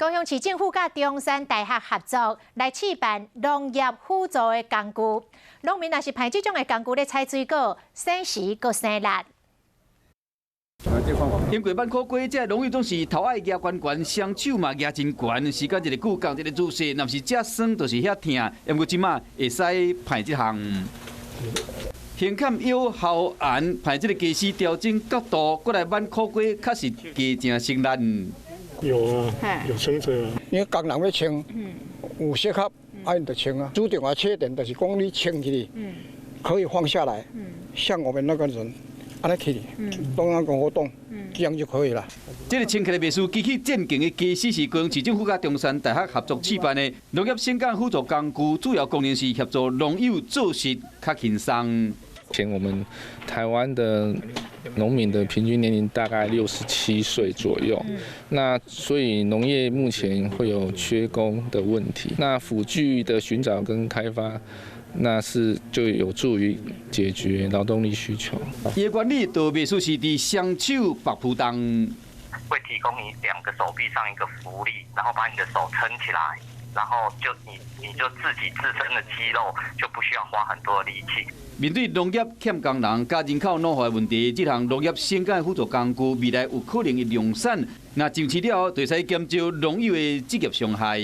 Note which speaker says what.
Speaker 1: 高雄市政府佮中山大學合作來試辦農業輔助的工具，農民若是憑這種的工具咧採水果，省時閣省力。
Speaker 2: 經過挽苦瓜，這農友總是頭愛舉懸懸，雙手嘛舉真懸，時間一个久，仝一个姿勢，若毋是遮酸，就是遐疼。毋過這馬會使排這項，胸坎腰後沿排這个家私調整角度，過來挽苦瓜，確實加誠省力。
Speaker 3: 有啊，有撐著。
Speaker 4: 因為工人欲稱，有適合，啊𪜶就稱啊。主要的缺點就是講你稱起去，可以放下來，像我們那個人，按呢起，動那個活動，這樣就可以了。
Speaker 2: 這个清潔的藝術機器戰勁的家私是高雄市政府佮中山大學合作試辦的農業省工輔助工具，主要功能是協助農友做事較輕鬆。
Speaker 5: 前我們台灣的農民的平均年齡大概67歲左右，那所以農業目前會有缺工的問題。那輔具的尋找跟開發，那是就有助於解決勞動力需求。
Speaker 2: 伊的原理就袂輸是佇雙手縛鋪動，
Speaker 6: 會提供你兩個手臂上一個浮力，然後把你的手撐起來，然後就你就自己自身的肌肉就不需要花很多的力氣。
Speaker 2: 面對農業欠工人佮人口老化的問題，這項農業省工輔助工具未來有可能會量產，若上市了後，就會使減少農友的職業傷害。